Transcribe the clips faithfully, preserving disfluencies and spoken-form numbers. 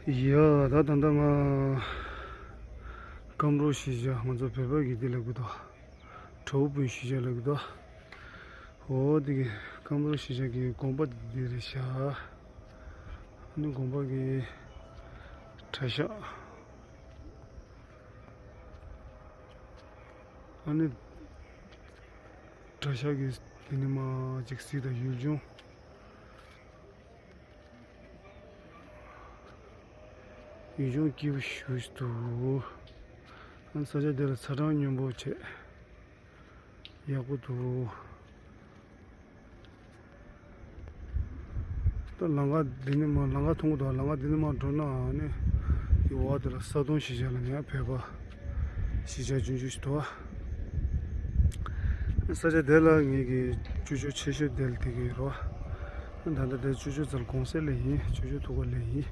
ཡ། ད་ད་ལྟ་ང་སྐམ་རོ་གཞིས་ཆགས། ང་ཚོ་བོད་པ་གི་འདི་ལབ་གི་འདུག་བྲག་བུ་སྤུན་གཞིས་ཆགས་ལབ་གི་འདུག་འོ་འདི་གི་སྐམ་རོ་གཞིས་ཆགས་ཀྱི་དགོན་པ་འདི་རེད་ཤག་ཨ་ནི་དགོན་པ་གི་གྲྭ་ཤག་ཨ་ནི་གྲྭ་ཤག་གི་འདི་ནི་མ་ཅིག་གཟིགས་དང་། ཡུལ་ལྗོངས། ཡུལ་ལྗོངས་སྐྱིད་པོ་ཞེ་པོ་ཅིག་འདུག་ཨ་ནི་ས་ཆ་འདི་ལ་ཚ་གྲང་སྙོམས་པོ་བྱས། ཡག་པོ་འདུག་ད་ལམ་ཁ་འདི་ནས་མར་ལམ་ཁ་མཐོང་གི་འདུག་ལམ་ཁ་འདི་ནས་མར་འགྲོ་ན་ཨ་ནི་འདི་འོག་དེ་ལ་ས་དོང་གཞིས་ཆགས་ལབ་ནས་ཡང་བོད་པ་གཞིས་ཆགས་ཆུང་ཆུང་ཞིག་འདུག་ས་ཆ་དེ་ལ་ངེད་ཀྱི་ཅོ་ཅོ་ཆེ་ཤོས་དེ་ལ་བསྡད་ཀྱི་ཡོད་རེད་པ། ད་ལྟ་དེ་ཅོ་ཅོ་རྩར་གུང་སེང་སླེབས་ཡིན། ཅོ་ཅོ་ཐུག་ག་སླེབས་ཡིན།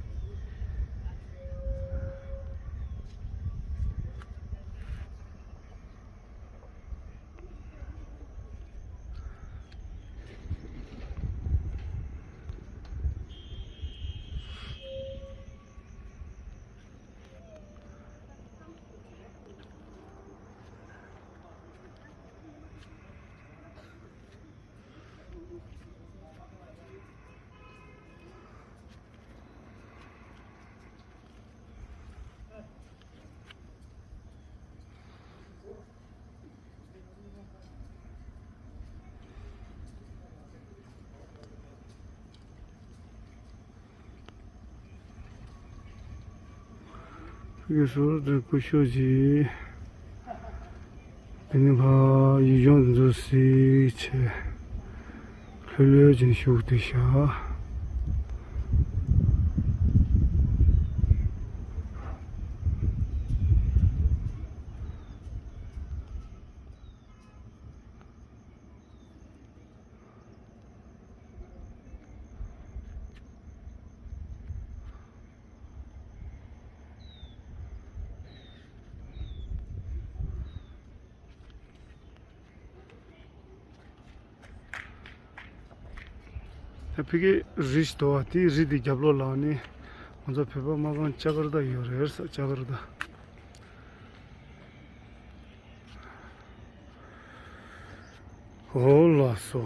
ཕ་གི་སོ་དེ་སྐུ་ཞབས་ཀྱིས་དེ་ནས་ཕར་ཡུལ་ལྗོངས་འདི་ཚོ་གཟིགས་བྱས་ལྷོད་ལྷོད་ཀྱིན་བཞུགས་བསྡད་ཤག་ད་ཕ་གི་རི་ཞིག་འདུག་པ། དེའི་རི་དེའི་རྒྱབ་ལོགས་ལ་ནི་ང་ཚོ་བོད་པ་སྨར་ཁམས་ལྕགས་རི་རྟ་ཡོད་རེད་ཟེར། ལྕགས་རི་རྟ། འོ་ལགས་སོ།